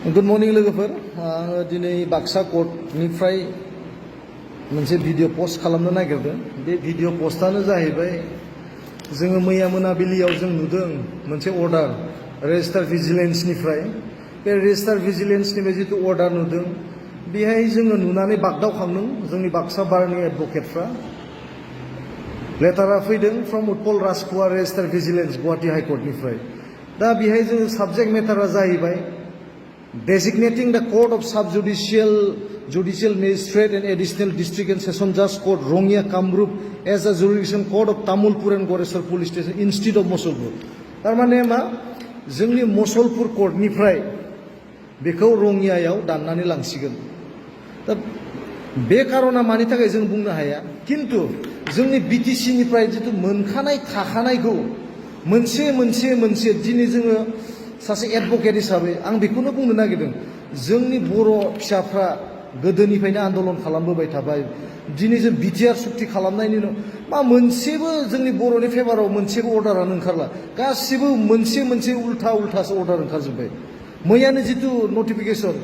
Good morning लोगोफोर आङो दिनै बाक्सा कर्टनिफ्राय मोनसे भिडिअ पोस्ट खालामनो नागिरदों। बे भिडिअ पोस्टआनो जाहैबाय जोङो मैया मोनाबिलियाव जों नुदों मोनसे अर्डार रेजिस्टार भिजिलेन्सनिफ्राय। बे रेजिस्टार भिजिलेन्सनिफ्राय जितु अर्डार नुदों बेहाय जोङो नुनानै बागदावखांदों जोंनि बाक्सा बारनि एडभकेटफ्रा। लेटारा फैदों from Utpal Rajkumar registrar vigilance Guwahati हाइकर्टनिफ्राय। दा बेहाय जोङो साबजेक्ट मेटारा जाहैबाय designating the Court of Judicial Magistrate and Additional District and Session Judge Court Rongya Kamrup as a jurisdiction court of Tamulpur and Goreswar Police Station instead of Mosolpur. तारमाने मा जोंनि मसलपुर कोर्टनिफ्राय बेखौ रंगियायाव दाननानै लांसिगोन। दा बे कारना मानि थाखाय जों बुंनो हाया, किन्तु जोंनि बिटिसि निफ्राय जितु मोनखानाय थाखानायखौ मोनसे दिनै जोङो सासे एडभकेट हिसाबै आं बेखौनो बुंनो नागिरदों। जोंनि बर' फिसाफ्रा गोदोनिफ्रायनो आन्दलन खालामबोबाय थाबाय। दिनै जों बिटिआर सुक्ति खालामनायनि उनाव मा मोनसेबो जोंनि बर'नि फेभाराव मोनसेबो अर्डारानो ओंखारला। गासिबो मोनसे उल्थासो अर्डार ओंखारजोब्बाय। मैयानो जितु नटिफिकेसन,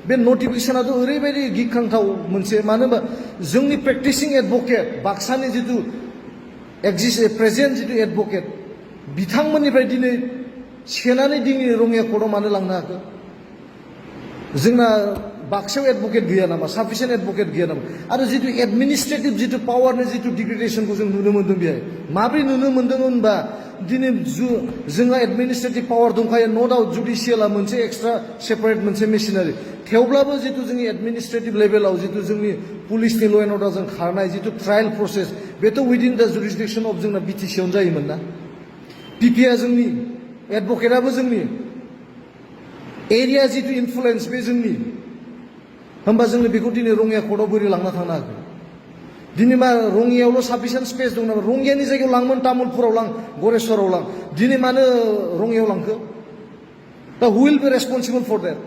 बे नटिफिकेसनाथ' ओरैबायदि गिख्रांथाव मोनसे, मानो होनबा जोंनि प्रेक्टिसिं एडभकेट बाक्सानि जितु प्रेजेन्ट जितु एडभकेट बिथांमोननिफ्राय दिनै सेनानै दिनै रङिया कर्टआव मानो लांनो हाखो? जोंना बाक्सायाव एडभकेट गैया नामा? साफिसियेन्ट एडभकेट गैया नामा? आरो जितु एडमिनिस्ट्रेटिभ जितु पावारनि जितु डिग्रेडेसनखौ जों नुनो मोन्दों बेहाय माब्रै नुनो मोन्दों होनबा दिनै जोंहा एडमिनिस्ट्रेटिभ पावार दंखायो, न' डाउट जुडिसियेला मोनसे एक्सट्रा सेपारेट मोनसे मेसिनारि। थेवब्लाबो जितु जोंनि एडमिनिस्ट्रेटिभ लेभेलाव जितु जोंनि पुलिसनि ल' एन्ड अर्डारजों खारनाय जितु ट्रायेल प्रसेस बेथ' उइदिन दा जुरिसडिक्सन अफ जोंना बिटिसिआवनो जायोमोन ना। पिपिआ जोंनि, एडभकेटआबो जोंनि, एरिया जितु इनफ्लुएन्स बे जोंनि, होमबा जोङो बेखौ दिनै रङिया कर्टआव बोरै लांना थांनो हागोन? दिनै मा रङियायावल' साफिसियेन्ट स्पेस दं नामा? रङियानि जायगायाव लांमोन, तामुलपुराव लां, गरेस्वराव लां, दिनै मानो रङियायाव लांखो? दा who will be responsible for that?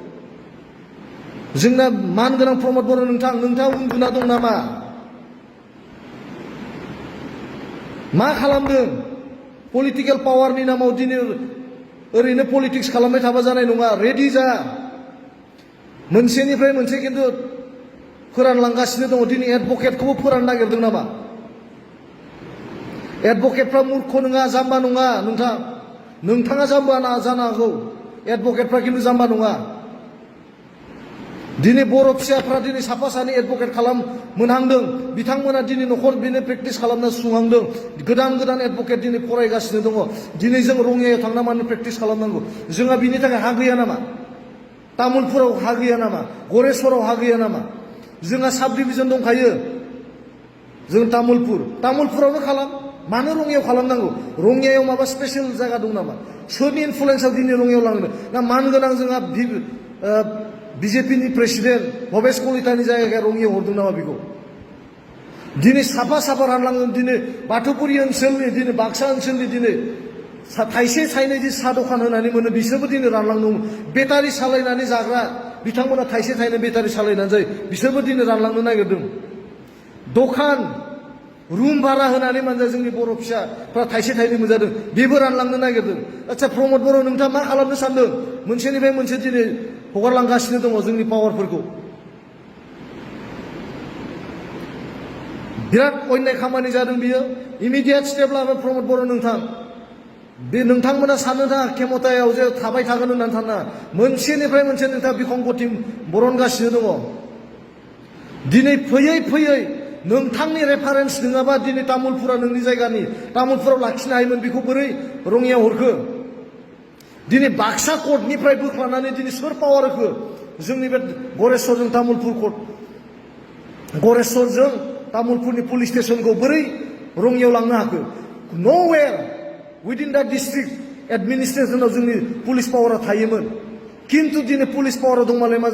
जोंना मानगोनां प्रमद बर' नोंथाङा उन्दुना दं नामा? मा खालामदों? पलिटिकेल पावारनि नामाव दिनै ओरैनो पलिटिक्स खालामबाय थाबा जानाय नङा। रेडि जा। मोनसेनिफ्राय मोनसे खिन्थु फोरानलांगासिनो दङ। दिनै एडभकेटखौबो फोराननो नागिरदों नामा? एडभकेटफ्रा मूर्ख नङा, जाम्बा नङा। नोंथाङा जाम्बा जानो हागौ, एडभकेटफ्रा खिन्थु जाम्बा नङा। दिनै बर' फिसाफ्रा दिनै साफा सानै एडभकेट मोनहांदों, बिथांमोना दिनै न'खर बिनो प्रेक्टिस खालामना सुंहांदों। गोदान एडभकेट दिनै फरायगासिनो दङ। दिनै जों रङियायाव थांना मानो प्रेक्टिस खालामनांगौ? जोंहा बिनि थाखाय हा गैया नामा? तामुलपुराव हा गैया नामा? गरेस्वराव हा गैया नामा? जोंहा साब डिभिजन दंखायो। जों तामुलपुरावनो खालाम, मानो रङियायाव खालामनांगौ? रङियायाव माबा स्पेसियेल जायगा दं नामा? सोरनि इनफ्लुएन्सआव दिनै रङियायाव लांनो? ना मानगोनां जोंहा बिजेपिनि प्रेसिडेन्ट भबेश कलितानि जायगाया रङियायाव हरदों नामा बेखौ? दिनै साफा रानलांदों। दिनै बाथौपुरि ओनसोलनि, दिनै बाक्सा ओनसोलनि दिनै थाइसे थाइनै जि साहा दखान होनानै मोनो बिसोरबो दिनै रानलांदों। बेटारि सालायनानै जाग्रा बिथांमोना थाइसे थाइनै बेटारि सालायनानै जायो, बिसोरबो दिनै रानलांनो नागिरदों। दखान रुम भारा होनानै मानजा जोंनि बर' फिसाफ्रा थाइसे थाइनै मोनजादों, बेबो रानलांनो नागिरदों। आচ্ছা प्रमद बर' नोंथाङा मा खालामनो सानदों? मोनसेनिफ्राय मोनसे दिनै हगारलांगासिनो दङ जोंनि पावारफोरखौ। बिराद अन्याय खामानि जादों बियो। इमिडियेट स्टेप लाबो प्रमद बर' नोंथांमोना साननो थाङा खेमतायाव जे थाबाय थागोन होननानै साना। मोनसेनिफ्राय मोनसे नोंथाङा बिखंगति बरनगासिनो दङ। दिनै फैयै नोंथांनि रेफारेन्स नङाबा दिनै तामुलपुरा नोंनि जायगानि, तामुलपुराव लाखिनो हायोमोन, बेखौ बोरै रङियायाव हरखो? दिनै बाक्सा कर्टनिफ्राय बोख्लानानै दिनै सोर पावार होखो? जोंनि बे गरेस्वरजों तामुलपुर कर्ट, गरेस्वरजों तामुलपुरनि पुलिस स्टेशनखौ बोरै रङियायाव लांनो हाखो? न'वेर उइदिन दा डिस्ट्रिक्ट एडमिनिस्ट्रेसनाव जोंनि पुलिस पावारा थायोमोन, किन्तु दिनै पुलिस पावारा दंमालाय मा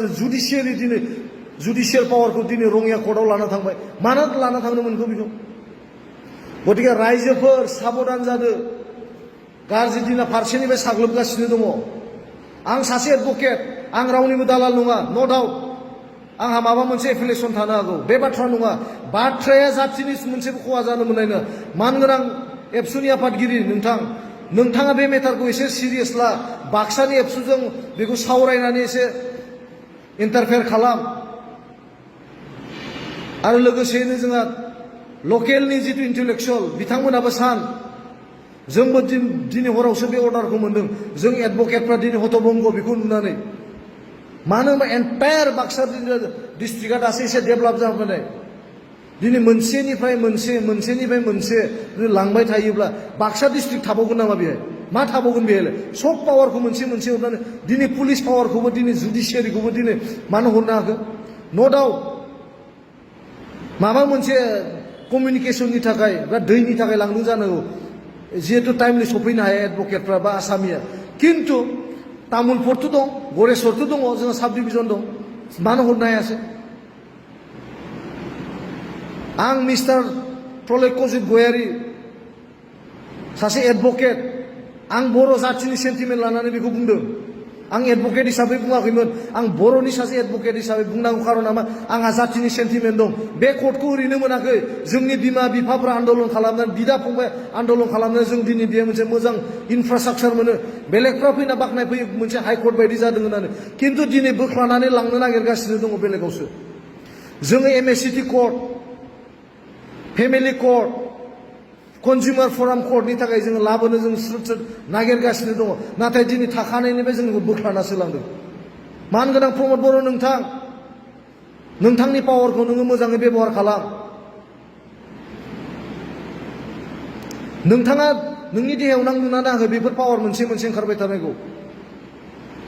जुडिसियेल पावारखौ दिनै रङिया कर्टआव लाना थांबाय। मानो लाना थांनो मोनखो बेखौ? गतिके रायजोफोर साबधान जादो। गाज्रि दिना फारसेनिफ्राय साग्लोबगासिनो दङ। आं सासे एडभकेट, आं रावनिबो दालाल नङा, न' डाउट आंहा माबा मोनसे एफिलिएसन थानो हागौ, बे बाथ्रा नङा। बाथ्राया जाथिनि मोनसेबो खहा जानो मोननाय नङा। मानगोनां एबसुनि आफादगिरि नोंथाङा बे मेटारखौ एसे सिरियास ला, बाक्सानि एबसुजों बेखौ सावरायनानै एसे इन्टारफेयार खालाम आरो लोगोसेयैनो जोंहा लकेलनि जितु इन्टेलेक्सुवेल बिथांमोनाबो सान जोंबो दिनै हरावसो बे अर्डारखौ मोन्दों जों एडभकेटफ्रा दिनै हतबंग बेखौ नुनानै मानो होनबा एन्टायार बाक्सा डिस्ट्रिक्टआ दासो एसे डेभेलप जाबोनाय दिनै मोनसेनिफ्राय मोनसे लांबाय थायोब्ला बाक्सा डिस्ट्रिक्ट थाबावगोन नामा बेहाय मा थाबावगोन बेहाय सब पावारखौ मोनसे हरनानै दिनै पुलिस पावारखौबो दिनै जुडिसियारिखौबो दिनै मानो हरनो हाखो न' डाउट माबा मोनसे कमिउनिकेसननि थाखाय बा दैनि थाखाय लांदों जानांगौ जिहेतु टाइमलि सफैनो हाया एडभकेटफ्रा बा आसामिया किन्तु तामुलपुरथ' दं गरेस्वरथ' दङ जोंहा साब डिभिजन दं मानो हरनो हायासै आं मिस्टार प्रलयकजित गयारी सासे एडभकेट आं बर' जाथिनि सेन्टिमेन्ट लानानै बेखौ बुंदों आं एडभकेट हिसाबै बुङाखैमोन आं बर'नि सासे एडभकेट हिसाबै बुंनांगौ खारना मा आंहा जाथिनि सेन्टिमेन्ट दं बे कर्टखौ ओरैनो मोनाखै जोंनि बिमा बिफाफ्रा आन्दलन खालामनानै बिदा फंबाय आन्दलन खालामनानै जों दिनै बेयो मोनसे मोजां इनफ्रास्ट्राक्चार मोनो बेलेगफ्रा फैना बाख्नाय फैयो मोनसे हाइकर्ट बायदि जादों होननानै किन्तु दिनै बोख्लानानै लांनो नागिरगासिनो दङ बेलेगावसो जोङो एमएससिटि कर्ट फेमिलि कर्ट कन्जुमार फराम कर्टनि थाखाय जोङो लाबोनो जों स्रुत नागिरगासिनो दङ नाथाय दिनै थाखानायनिफ्राय जोंखौ बोख्लानासो लांदों मान गोनां प्रमद बर' नोंथांनि पावारखौ नोङो मोजाङै बेबहार खालाम नोंथाङा नोंनि देहायाव नांदोंना नाङाखै बेफोर पावार मोनसे ओंखारबाय थानायखौ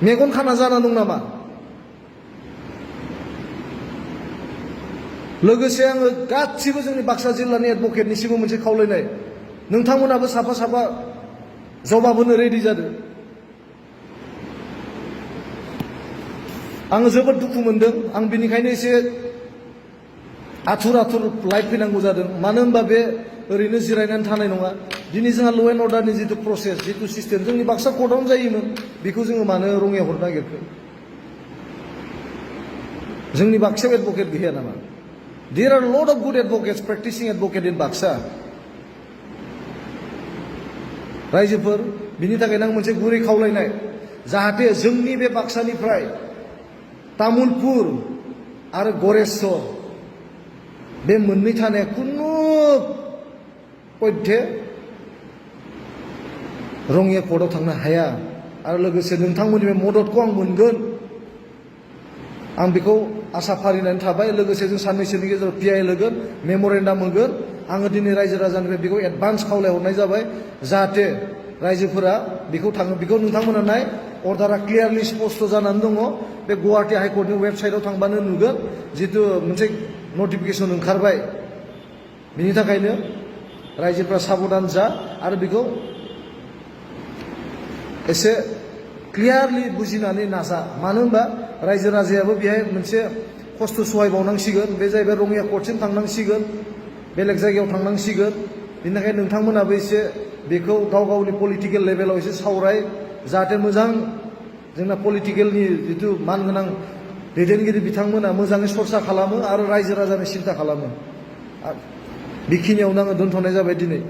मेगन खाना जाना दं नामा लोगोसे आङो गासिबो जोंनि बाक्सा जिल्लानि एडभकेटनिसिमबो मोनसे खावलायनाय नोंथांमोनाबो साफा जवाब होनो रेडि जादों आङो जोबोद दुखु मोनदों आं बेनिखायनो एसे आथुर लाइफ फैनांगौ जादों मानो होनबा बे ओरैनो जिरायनानै थानाय नङा दिनै जोंहा ल' एन्ड अर्डारनि जितु प्रसेस जितु सिस्टेम जोंनि बाक्सा कर्टआवनो जायोमोन बेखौ जोङो मानो रङै हरनो नागिरखो जोंनि बाक्सायाव एडभकेट गैया नामा There are a lot of good advocates, practicing advocate in Baksa. रायजोफोर बिनि थाखायनो आं मोनसे गुरै खावलायनाय जाहाथे जोंनि बे बाक्सानिफ्राय तामुलपुर आरो गरेस्वर बे मोननै थानाया कुनु पयथे रङिया कर्टआव थांनो हाया आरो लोगोसे नोंथांमोननि बे मददखौ आं मोनगोन आं बेखौ आसा फारिनानै थाबाय लोगोसे जों साननैसोनि गेजेराव पिआइ होगोन मेमरेन्डाम होगोन आङो दिनै रायजो राजानिफ्राय बेखौ एडभान्स खावलायहरनाय जाबाय जाहाथे रायजोफोरा बेखौ नोंथांमोना नाय अर्डारा क्लियारलि स्पष्ट जानानै दङ बे गुवाहाटी हाइकर्टनि वेबसाइटआव थांबानो नुगोन जितु मोनसे नटिफिकेसन ओंखारबाय बिनि थाखायनो रायजोफ्रा साबधान जा आरो बेखौ एसे क्लियारलि बुजिनानै नाजा मानो होनबा रायजो राजायाबो बेहाय मोनसे खस्थ' सहायबावनांसिगोन बे जाहैबाय रङिया कर्टसिम थांनांसिगोन बेलेग जायगायाव थांनांसिगोन बिनि थाखाय नोंथांमोनाबो एसे बेखौ गावनि पलिटिकेल लेभेलाव एसे सावराय जाहाथे मोजां जोंना पलिटिकेलनि जितु मानगोनां दैदेनगिरि बिथांमोना मोजाङै सरसा खालामो आरो रायजो राजानि सिन्था खालामो बेखिनियावनो आङो दोनथ'नाय जाबाय दिनै